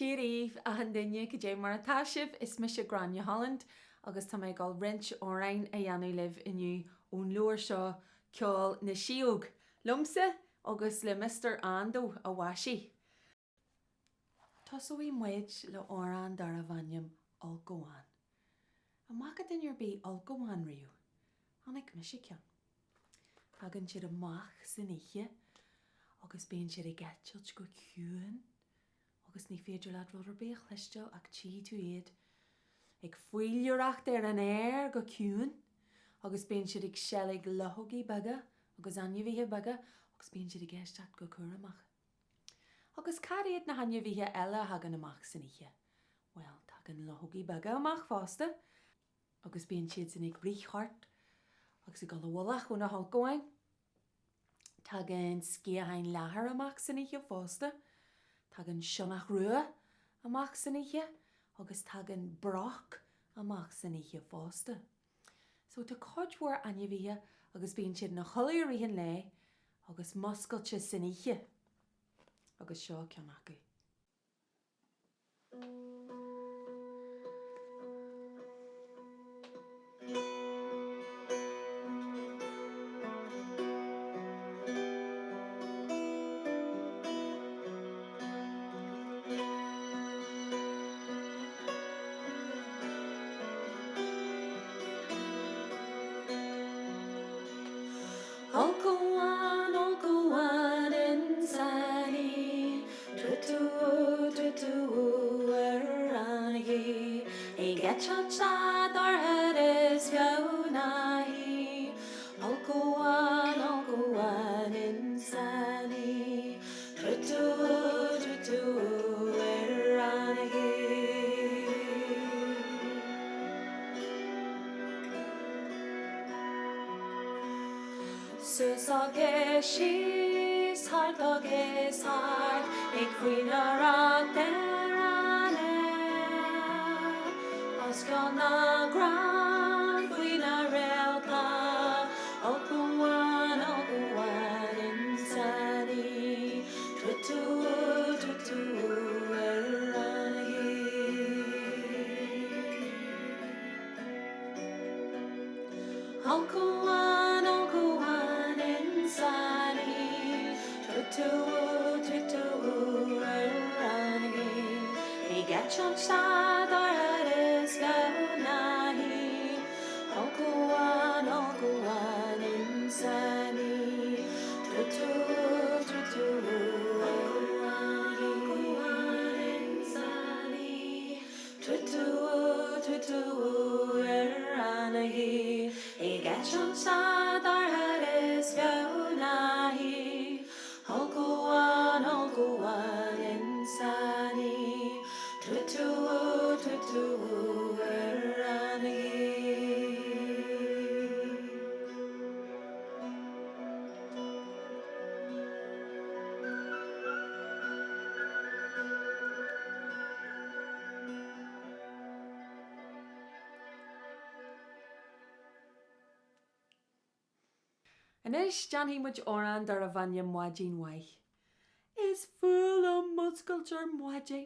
Dia daoibh, achan duine, cad é mar atá sibh? Is mise Gráinne Holland agus tá mé ag dul roinnt amhráin a dhéanamh libh inniu ón leabhar seo Ceol na Síóg, liomsa agus le Mister Ando a mhaisigh. Tosóidh muid le amhrán darbh ainm Ulchabhán. An bhfaca duine ar bith ulchabhán riamh? Chonaic mise ceann. Tagann siad amach san oíche agus bíonn siad ag eitilt go ciúin agus ní féidir leat rud ar bith a chloisteáil ach tchí tú iad ag faoileoireacht ar an aer go ciúin agus bíonn siad ag seilg luchógaí beaga agus ainmhithe beaga agus bíonn siad ag éisteacht go cúramach. Agus cad iad na hainmhithe eile a thagann amach san oíche? Bhuel, tagann luchógaí beaga amach fosta agus bíonn siadsan ag rith thart agus ag dul i bhfolach ó na hulchabháin. Tagann sciatháin leathair amach san oíche fosta. Tagann sionnach rua amach san oíche agus tagann broc amach san oíche fosta. So tá cuid mhór ainmhithe agus bíonn siad ina chodladh i rith an lae agus muscailte san oíche. Agus seo ceann acu. Ulchabhán, ulchabhán ins an oíche, Tutu-woo, tutu-woo ar an ghaoth, Ag eitilt sa dorchad is beo na hí. Ulchabhán, ulchabhán ins an oíche, Tutu-woo, tutu-woo ar an ghaoth. Suas agus síos, thart agus thart, ag faoileoireacht ar an aer. Os cionn na gcrann faoi na réalta, ulchabhán, ulchabhán ins an oíche, tutu-woo, tutu-woo ar an ghaoth. Ulchabhán, ulchabhán ins an oíche, tutu-woo, tutu-woo ar an ghaoth, Ag eitilt sa dorchad is beo na hí. Ulchabhán, ulchabhán ins an oíche, tutu-woo, tutu-woo ar an ghaoth. Ulchabhán ins an oíche, Tutu-woo, tutu-woo ar an ghaoth, Ag eitilt sa dorchad is beo na hí. Ulchabhán, ulchabhán ins an oíche, Tutu-woo, tutu-woo ar an ghaoth. Anois déanfaidh muid amhrán darbh ainm Maidin Mhaith. Is fuath liom múscailt ar maidin.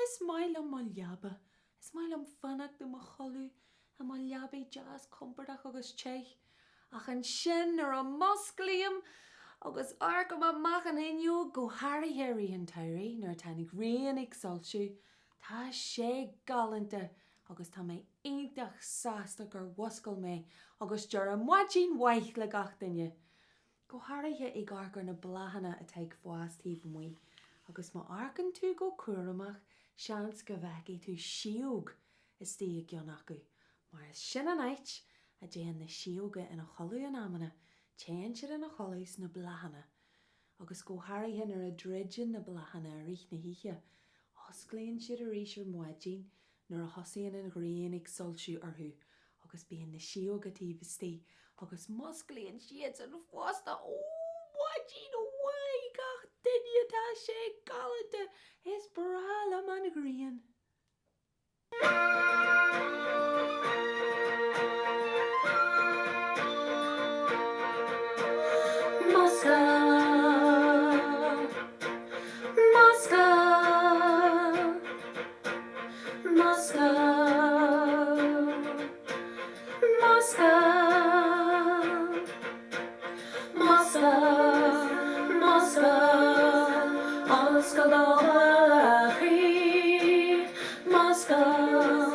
Is maith liom mo leaba. Is maith liom fanacht i mo chodladh i mo leabaidh deas compordach agus te. Ach ansin nuair a mhusclaím agus amharcaim amach an fhuinneog, go háirithe i rith an tsamhraidh nuair atá an ghrian ag soilsiú, tá sé galánta agus tá mé iontach sásta gur mhuscail mé agus deirim maidin mhaith le gach duine! Go háirithe ag amharc ar na bláthanna atá ag fás taobh amuigh agus má amharcann tú go cúramach seans go bhfeicfidh tú síóg istigh i gceann acu mar is sin an áit a dtéann na síóga ina chodladh in amanna, téann siad ina chodladh sna bláthanna agus go háirithe nuair a druideann na bláthanna i rith na hoíche, osclaíonn siad arís ar maidin nuair a thosaíonn an ghrian ag soilsiú orthu agus bíonn na síóga taobh istigh agus musclaíonn siadsan fosta. Ó, maidin mhaith gach duine, tá sé galánta, is breá liom an ghrian. Muscail! Muscail! Múscail, múscail, múscail, múscail, oscail do shúile a chroí. Múscail,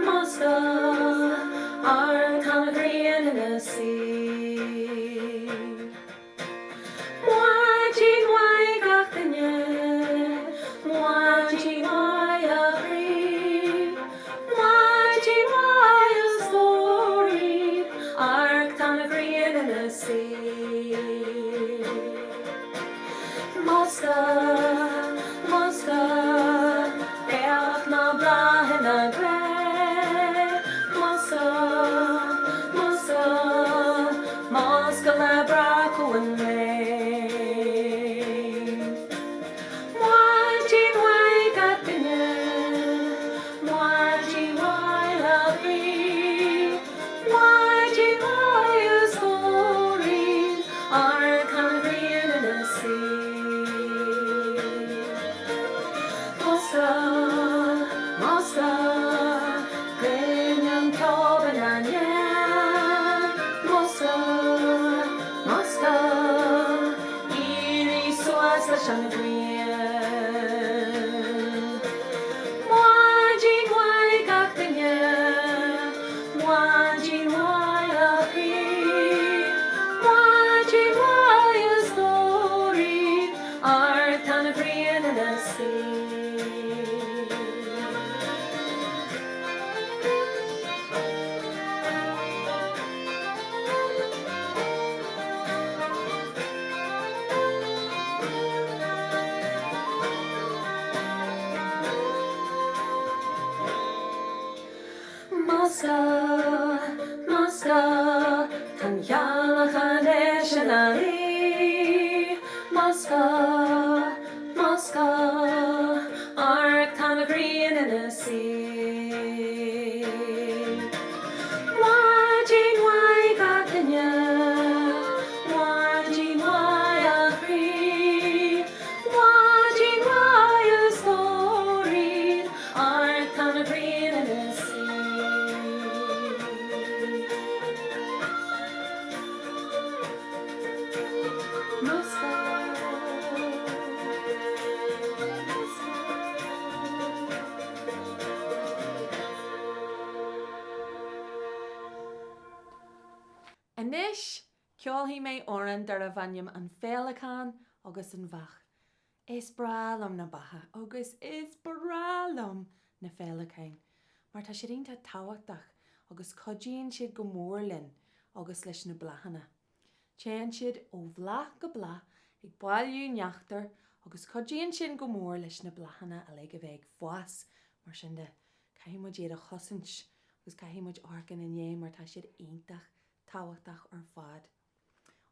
múscail, amharc tá an ghrian ina suí. Maidin mhaith gach duine, Maidin mhaith a chroí, Maidin mhaith a stóirín, Amharc tá an ghrian ina suí. Múscail, múscail, féach na bláthanna glé. Múscail, múscail, múscail le breacadh an lae. Maidin mhaith gach duine, maidin mhaith a chroí, maidin mhaith a stóirín, amharc tá an ghrian ina suí. Múscail, múscail, Cluin an ceol binn na n-éan. Múscail, múscail, éirigh suas leis an ghrian. Maidin mhaith gach duine, maidin mhaith a chroí, maidin mhaith a stóirín, amharc tá an ghrian ina suí. Múscail, múscail, tá an ghealach anois ina luí. Múscail, Múscail, amharc tá an ghrian ina suí. Maidin mhaith gach duine, maidin mhaith a chroí, maidin mhaith a stóirín, amharc tá an ghrian ina suí. Anois, ceolfaidh mé amhrán darbh ainm An Féileacán agus an Bheach. Is breá liom na beacha agus is breá liom na féileacáin mar tá siad iontach tábhachtach agus cuidíonn siad go mór linn agus leis na bláthanna. Téann siad ó bhláth go bláth ag bailiú neachtair agus cuidíonn sin go mór leis na bláthanna uilig a bheith ag fás, mar sin de, caithfidh muid iad a chosaint agus caithfidh muid amharc ina ndiaidh mar tá siad iontach tábhachtach ar fad.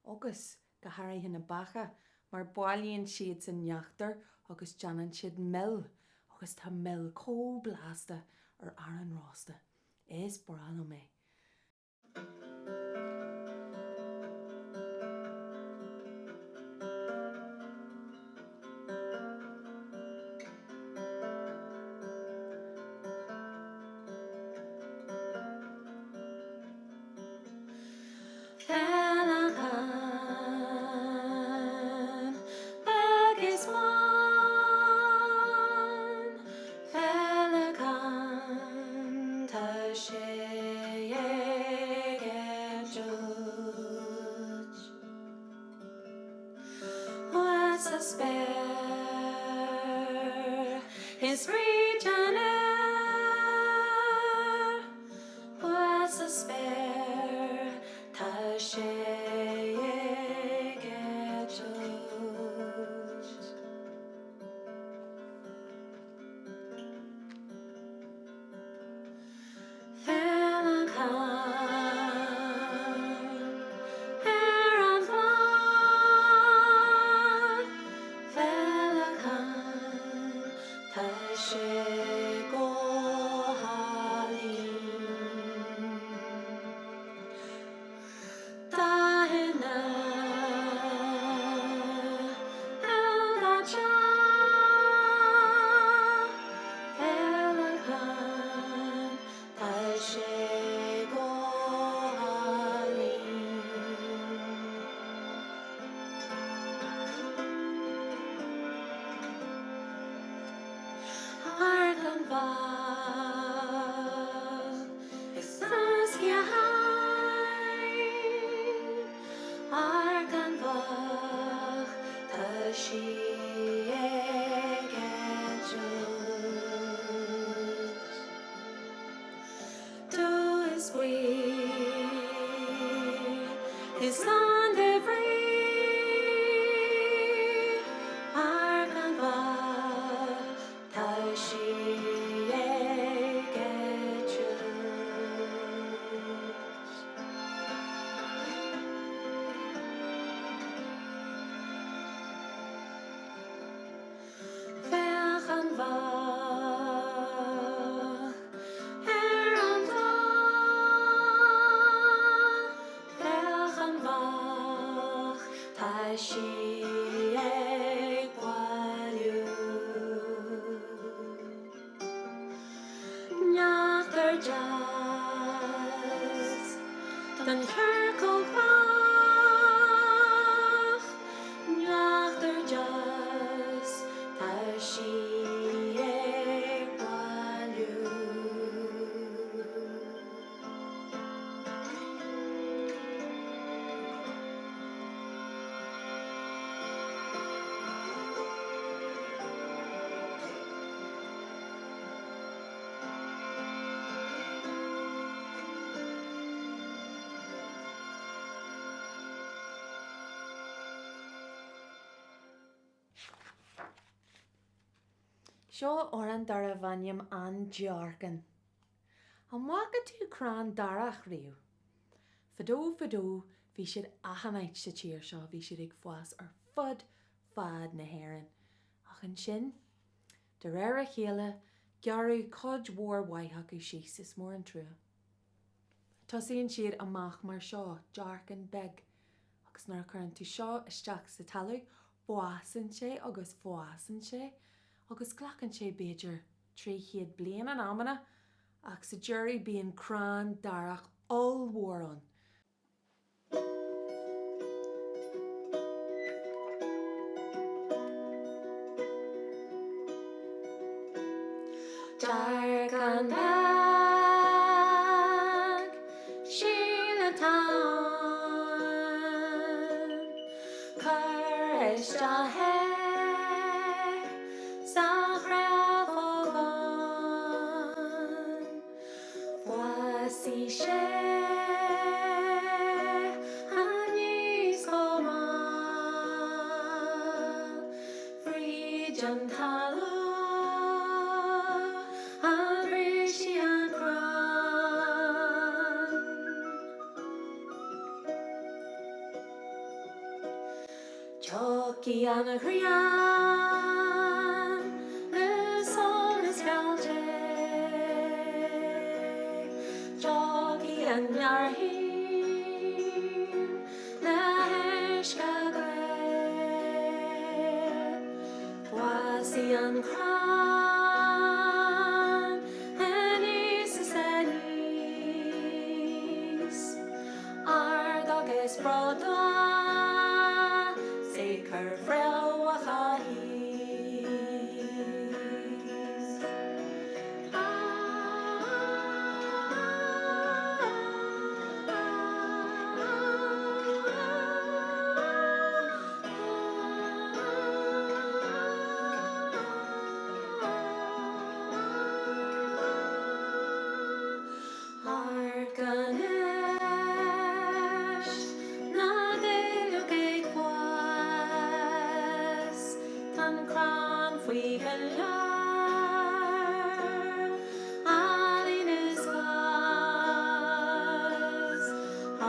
Agus, go háirithe na beacha, mar bailíonn siadsan neachtar agus déanann siad mil agus tá mil chomh blasta ar arán rósta. Is breá liom é. Féileacán beag is bán. Féileacán, tá sé ag eitilt Thuas sa spéir is fríd an aer Thuas sa spéir tá sé ag eitilt. Féileacán ar an bhláth, Féileacán, tá sé go hálainn. Dathanna ildaite, Féileacán. bhfeadh is a sciatháin Amharc an bheach, tá sí ag eitilt. Dubh is buí is lán de bhrí Amharc an bheach, tá sí ag eitilt. Féach an bheach ar an bhfál, féach an bheach, tá sí ag bailiú. Neachtar deas don chiorcóg bheach, neachtar deas, tá sí ag bailiú. Seo amhrán darbh ainm An Dearcán. An bhfaca tú crann darach riamh? Fadó fadó bhí siad achan áit sa tír seo, bhí siad ag fás ar fud fad na hÉireann. Ach ansin, De réir a chéile, gearradh cuid mhór mhaith acu síos, is mór an trua. Tosaíonn siad amach mar seo, dearcán beag, agus nuair a chuireann tú seo isteach sa talamh, fásann sé agus fásann sé, agus glacann sé b'fhéidir 300 bliain in amanna, ach sa deireadh bíonn crann darach ollmhór ann. Dearcán beag, síol atá ann, cuir isteach é sa chréafóg bán. Fásfaidh sé aníos chomh mall fríd an talamh a bhrisfidh an crann. Tiocfaidh an ghrian le solas geal Dé, Tiocfaidh an fhearthainn le huisce glé, Fásfaidh an crann aníos is aníos. Ard agus bródúil 's ag cur fréamhacha thíos. Amharc anois na duilleoga ag fás, Tá an crann faoi go leor álainn is glas.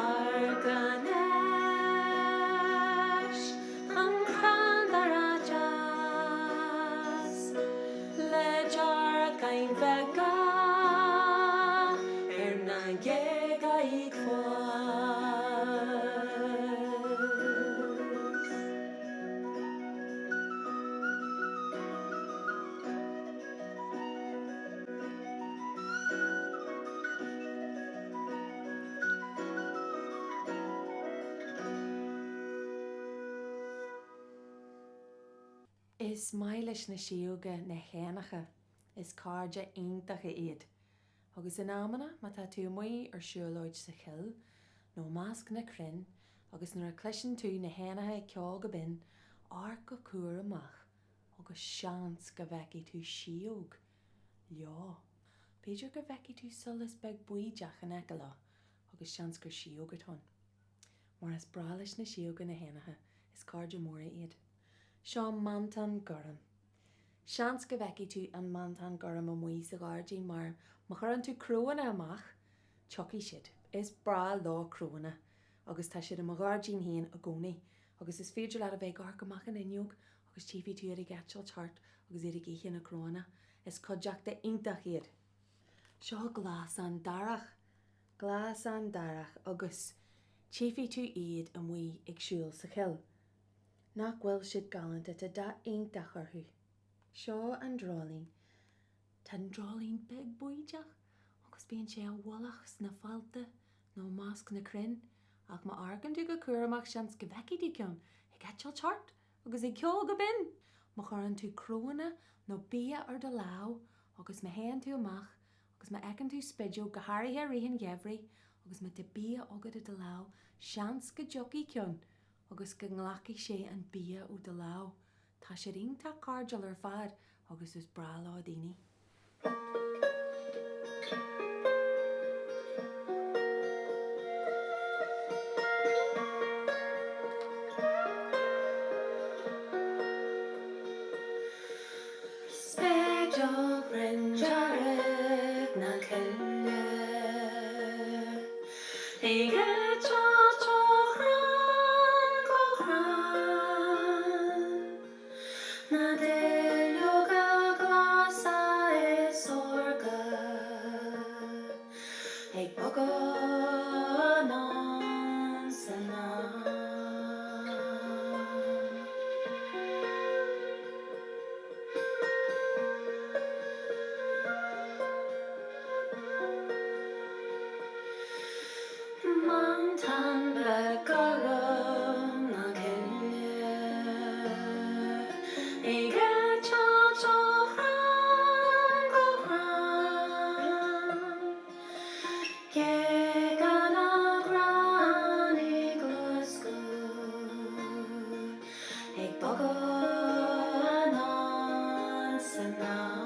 Amharc anois an crann darach deas. Le dearcáin bheaga ar na géaga ag fás. Is maith leis na síóga na héanacha. Is cairde iontacha iad. Agus in amanna, má tá tú amuigh ar siúlóid sa chill, nó i measc na crainn, agus nuair a chloiseann tú na héanacha ag ceol go binn, amharc go cúramach agus seans go bhfeicfidh tú síóg leo. B'fhéidir go bhfeicfidh tú solas beag baoideach in aice leo agus seans gur síóg atá ann. Mar is breá leis na síóga na héanacha, is cairde móra iad. Seo mantán gorm. Seans go bhfeicfidh tú an mantán gorm amuigh sa ghairdín mar má chuireann tú crónna amach, tiocfaidh siad. Is breá leo crónna agus tá siad i mo ghairdín féin i gcónaí agus is féidir leat a bheith ag amharc amach an fhuinneog agus tchífidh tú iad ag eitilt thart agus iad ag ithe na crónna. Is cuideachta iontach iad. Seo glasán darach. Glasán darach agus tchífidh tú iad amuigh ag siúl sa chill. Nach bhfuil siad galánta, tá dath iontach orthu. Seo an dreoilín. Tá an dreoilín beag baoideach agus bíonn sé i bhfolach sna fálta nó i measc na crainn ach má amharcann tú go cúramach seans go bhfeicfidh tú ceann ag eitilt thart agus ag ceol go binn! Má chuireann tú crónna nó bia ar do lámh agus má théann tú amach agus má fheiceann tú spideog, go háirithe i rith an gheimhridh, agus má tá bia agat i do lámh, seans go dtiocfaidh ceann agus go nglacfaidh sé an bia ó do lámh. Tá siad iontach cairdiúil ar fad agus is breá leo daoine. Spideog bhroinndearg na cille. Ag eitilt ó chrann go crann, Na duilleoga glasa is órga Ag bogadh anonn 's anall. Mantán beag gorm na cille Ag eitilt ó chrann go crann Géaga na gcrann ag luascadh Ag bogadh anonn 's anall.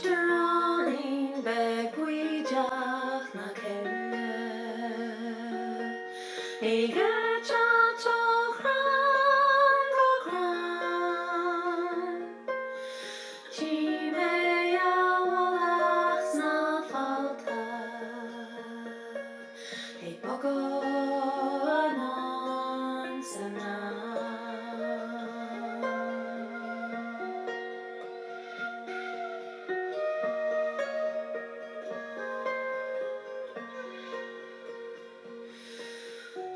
Dreoilín beag baoideach na cille Ag eitilt ó chrann go crann Tchím é i bhfolach sna fálta Ag bogadh anonn 's anall.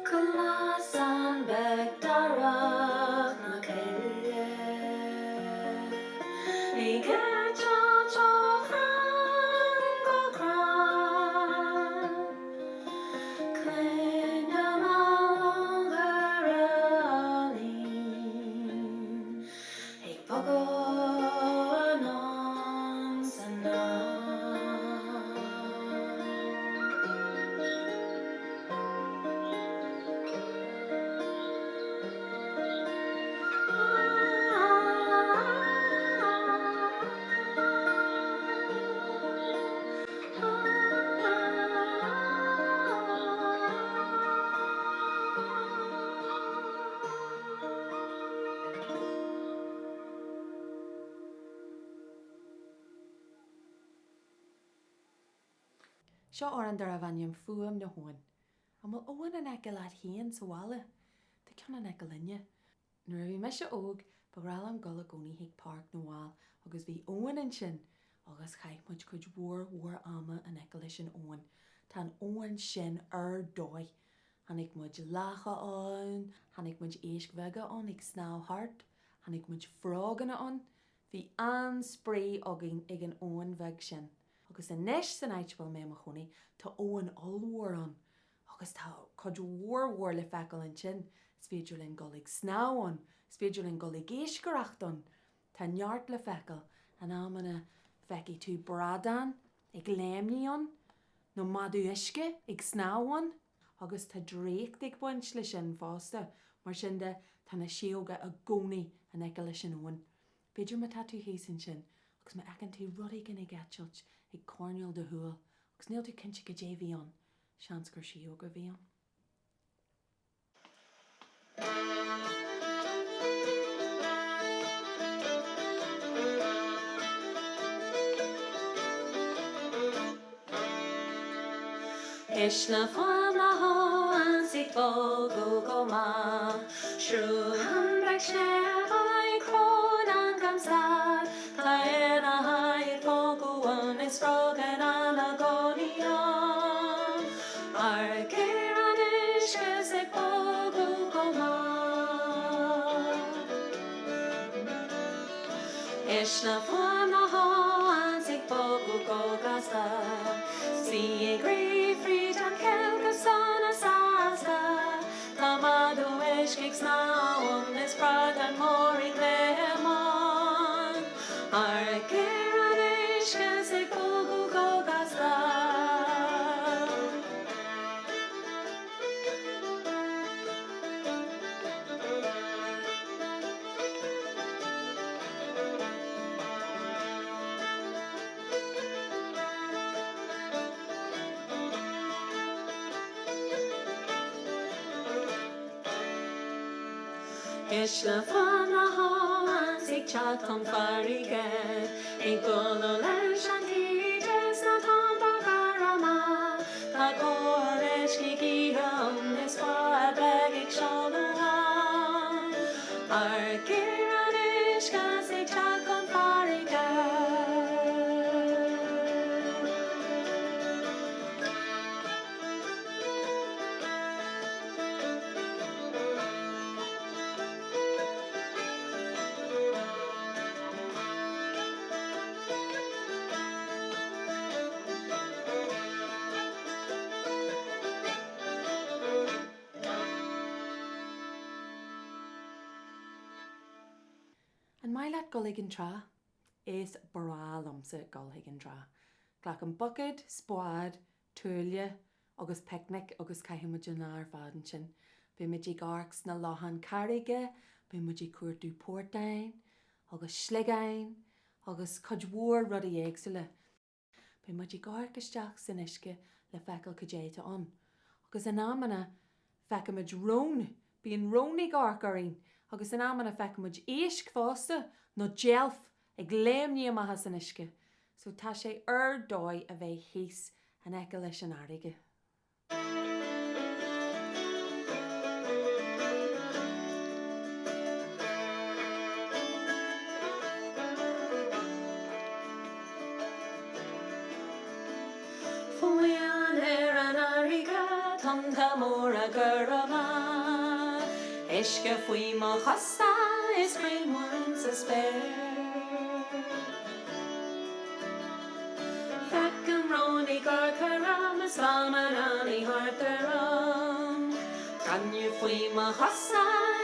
Glasán beag darach na cille Ag eitilt ó chrann go crann Cluinim a lúthgháire álainn Ag bogadh anonn 's anall. Seo amhrán darbh ainm Fuaim na hAbhann. An bhfuil abhainn in aice leat féin sa bhaile? Tá ceann in aice linne. Nuair a bhí mise óg, ba ghnách liom dul i gcónaí chuig Páirc na bhFál agus bhí abhainn ansin agus chaith muid cuid mhór mhór ama in aice leis an abhainn. Tá an abhainn sin ar dóigh. Chonaic muid lacha ann, chonaic muid éisc bheaga ann ag snámh thart, chonaic muid froganna ann. Bhí an-spraoi againn ag an abhainn bheag sin. Agus anois san áit a bhfuil mé i mo chónaí, tá abhainn ollmhór ann. Agus tá cuid mhór mhór le feiceáil ansin. Is féidir linn dul ag snámh ann, is féidir linn dul ag iascaireacht ann. Tá neart le feiceáil. In amanna feicfidh tú bradán ag léimní ann, nó madadh uisce ag snámh ann. Agus tá draíocht ag baint le sin fosta. Mar sin de, tá na síóga i gcónaí in aice leis an abhainn. B'fhéidir má tá tú thíos ansin agus má fheiceann tú rud éigin ag eitilt ag coirnéal do shúil agus níl tú cinnte cad é a bhí ann, seans gur síóg a bhí ann. Éist le fuaim na habhann 's í ag bogadh go mall. Sruthán beag sléibhe ag crónán gan stad. Tá éanlaithe ag bogadh ann is froganna 'na gcónaí ann. Amharc ar an uisce 's ag bogadh go mall. Éist le fuaim na habhann 's í ag bogadh go gasta. 'S í ag rith fríd an choill go sona sásta. Tá madadh uisce ag snámh ann is bradán mór ag léim ann. Amharc ar an uisce 's ag bogadh go gasta. Éist le fuaim na habhann 's í ag teacht chun farraige, Ag bualadh leis an taoide sna tonnta gorma. Tá cór éisc ag ithe ann is bád beag ag seoladh ann. Amharc ar an uisce 's ag teacht chun farraige. An maith leat dul ag an trá? Is breá liomsa dul chuig an trá. Glacaim buicéad, spád, tuáille agus picnic agus caithfidh muid an lá ar fad ansin. Beidh muid ag amharc sna locháin carraige, beidh muid ag cuartú portáin agus sliogáin agus cuid mhór rudaí éagsúla. Beidh muid ag amharc isteach san uisce le feiceáil cad é atá ann. Agus in amanna feicimid rón, bíonn rón ag amharc orainn agus in amanna feicimid éisc fosta nó deilf ag léimní amach as an uisce. So tá sé ar dóigh a bheith thíos in aice leis an fharraige. Fuaim ar an fharraige, tonnta móra gorma, Uisce faoi mo chosa is grian mhór insa spéir. Feicim rón ag amharc orm is feamainn thart orm. Gaineamh faoi mo chosa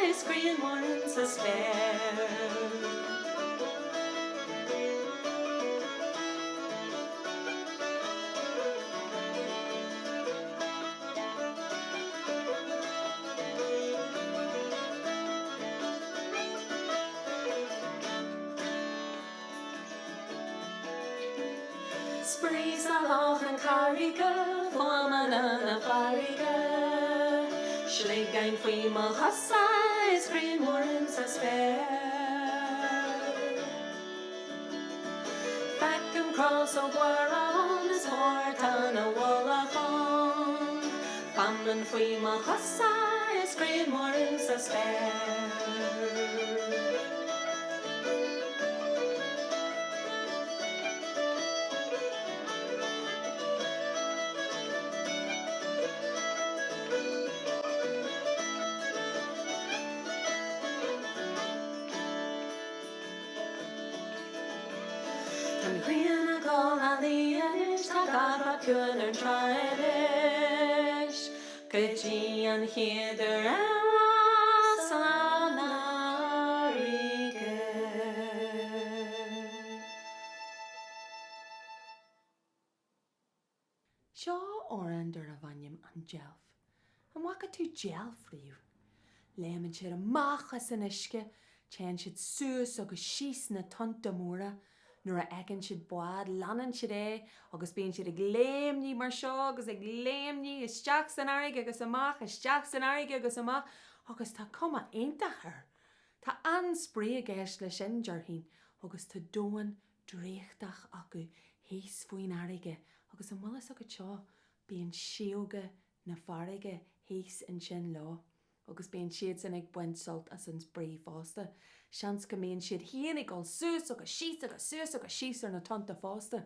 is grian mhór insa spéir. Spraoi sna locháin carraige, fuaimeanna na farraige, Sliogáin faoi mo chosa is grian mhór insa spéir. Feicim crosóg mhór ann is portán i bhfolach ann, Feamainn faoi mo chosa is grian mhór insa spéir. An ghrian ag dul a luí anois, tá gach rud ciúin ar an trá anois. Go dtí an chéad uair eile san fharraige. Seo amhrán darbh ainm An Deilf. An bhfaca tú deilf riamh? Léimeann siad amach as an uisce, téann siad suas agus síos na tonnta móra. Nuair a fheiceann siad bád, leanann siad é agus bíonn siad ag léimnigh mar seo agus ag léimnigh isteach san fharraige agus amach, isteach san fharraige agus amach agus tá cuma iontach air. Tá an-spraoi i gceist leis sin, déarfainn, agus tá domhan draíochtach acu thíos faoin fharraige agus an bhfuil fhios agat seo, bíonn síóga na farraige thíos ansin leo agus bíonn siadsan ag baint sult as an spraoi fosta. Seans go mbíonn siad féin ag dul suas agus síos agus suas agus síos ar na tonnta fosta.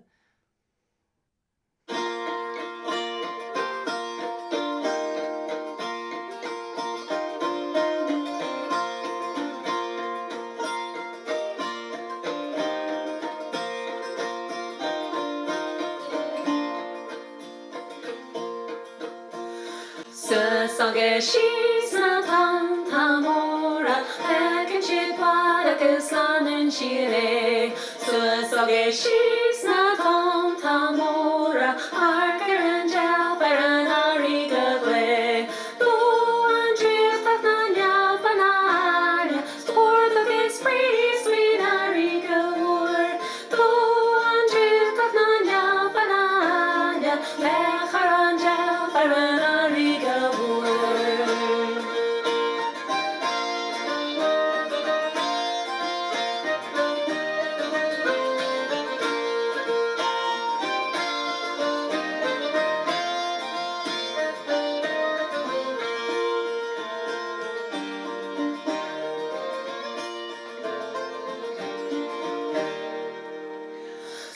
Suas agus síos na tonnta móra, feiceann siad bád agus leanann siad é. Suas agus síos na tonnta móra, amharc ar an deilf ar an fharraige ghlé. Domhan draíochtach na ndeilfeanna áille, spórt agus spraoi thíos faoin fharraige mhór. Domhan draíochtach na ndeilfeanna áille, féach ar an deilf ar an fharraige mhór.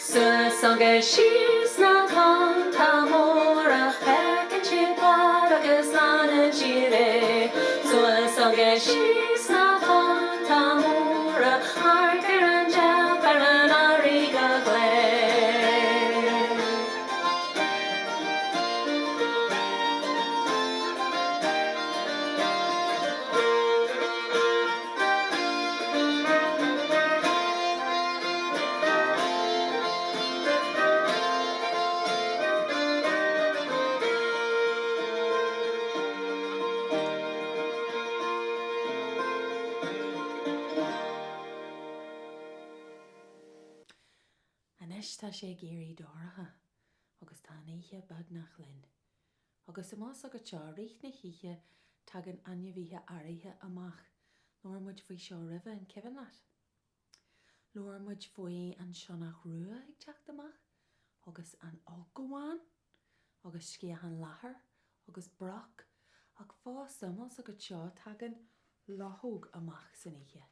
Suas agus síos na tonnta móra, feiceann siad bád agus leanann siad é. Suas agus síos na tonnta móra, amharc ar an deilf ar an fharraige ghlé. Anois tá sé ag éirí dorcha agus tá an oíche beagnach linn. Agus an bhfuil fhios agat seo, i rith na hoíche tagann ainmhithe áirithe amach. Labhair muid faoi seo roimhe, an cuimhin leat? Labhair muid faoi an sionnach rua ag teacht amach agus an ulchabhán agus sciathán leathair agus broc ach fosta, an bhfuil fhios agat seo, tagann luchóg amach san oíche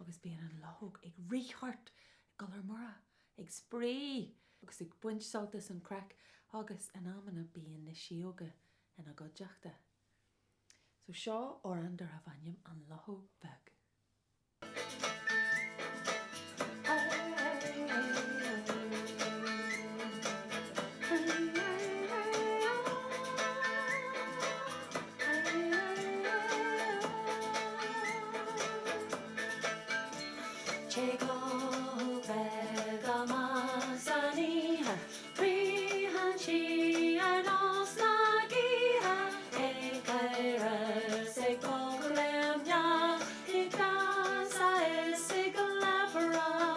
agus bíonn an luchóg ag rith thart, ag dul ar mire, ag spraoi agus ag baint sult as an craic agus in amanna bíonn na síóga ina gcuideachta. So seo amhrán darbh ainm An Luchóg Bheag. Téigh luchóg bheag amach san oíche, Ritheann sí ar nós na gaoithe, Ag gáire 's ag bogléimneach, Ag damhsa is ag leipreach.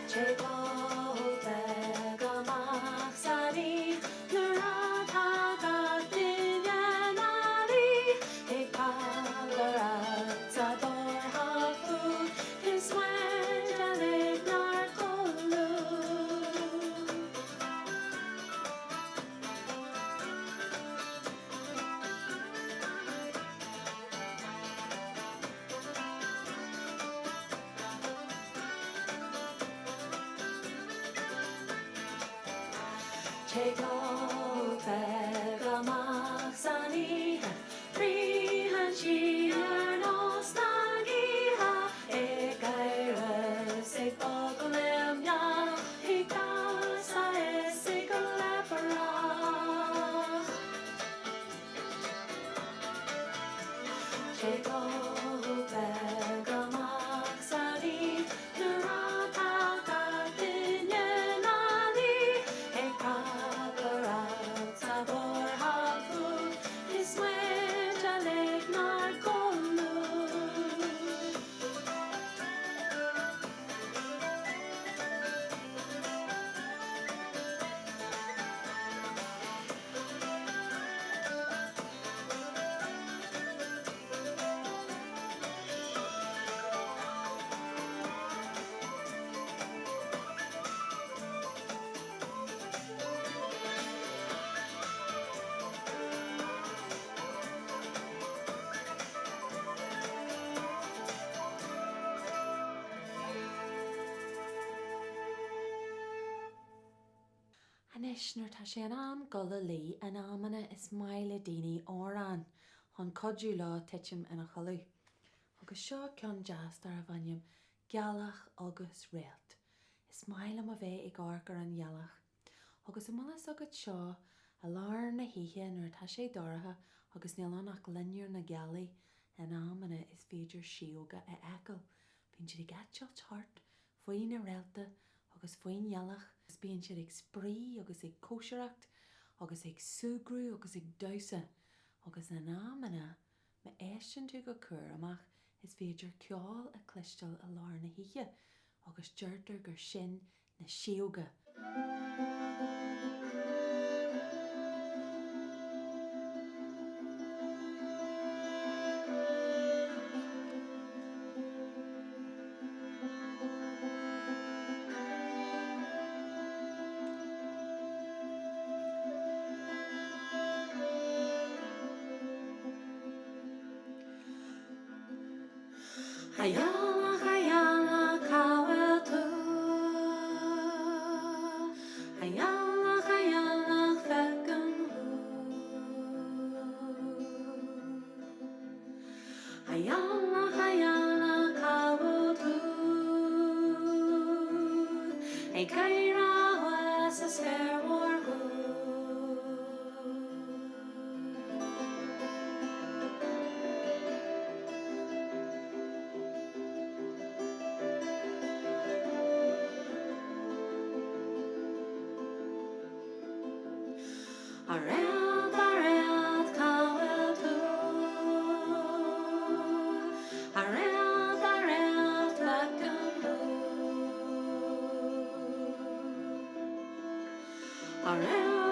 Téigh luchóg bheag amach san oíche, Nuair atá gach duine 'na luí, Ag callaireacht sa dorchacht úd, Is muid uilig 'nár gcodladh. Téigh luchóg bheag amach san oíche, Ritheann sí ar nós na gaoithe. Anois, nuair atá sé in am dul a luí, in amanna is maith le daoine amhrán chun cuidiú leo titim ina chodladh. Agus seo ceann deas darbh ainm Gealach agus Réalt. Is maith liom a bheith ag amharc ar an ghealach. Agus an bhfuil fhios agat seo, i lár na hoíche nuair atá sé dorcha agus níl ann ach loinnir na gealaí, in amanna is féidir síóga a fheiceáil. Bíonn siad ag eitilt thart faoi na réalta agus faoin ghealach agus bíonn siad ag spraoi agus ag cóisireacht agus ag súgradh agus ag damhsa agus in amanna má éisteann tú go cúramach is féidir ceol a chloisteáil i lár na hoíche agus deirtear gur sin na síóga. A ghealach, a ghealach, cá bhfuil tú? A ghealach, a ghealach, feicim thú. A ghealach, a ghealach, cá bhfuil tú? Ag gáire thuas sa spéir mhór dhubh. A réalt, a réalt, cá bhfuil tú? A réalt, a réalt, feicim thú. A réalt.